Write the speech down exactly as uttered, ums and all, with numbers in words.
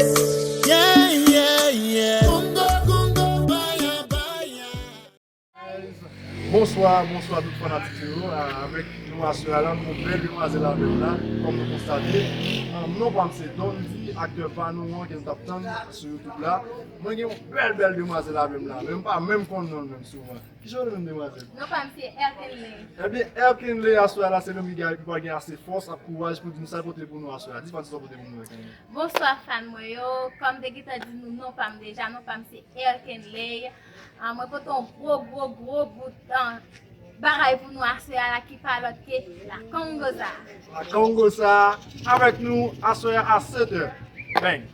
Yeah, yeah, yeah. Congo, Congo, baya, baya. Bonswa, bonswa tout fanatik yo. Ah, avèk nou aswè a la, nou gon bèl demwazèl avè m la, kòm nou konstate. Ah, non pa m se Dondy, aktè pa nou an ke nou t ap tann sou YouTube la. Mwen gen yon bèl, bèl demwazèl avè m la, men m pa menm konn non l menm souvan. Kijan w rele menm demwazèl? Non pa m se Erkenley. Ebyen, Erkenley aswè a la, se menm ki gen, ki pral gen ase fòs ak kouraj pou di nou sa l pote pou nou aswè a. Di fanatik sa w pote pou nou, Erkenley. Bonswa fan mwen yo. Kòm m te gentan di nou non pa m deja, non pa m se Erkenley. Ah, mwen pote yon gwo, gwo, gwo bout, ah, bagay pou nou aswè a la ki pa lòt ke La Congosa. La Congosa avèk nou aswè a a sèt è. Bang!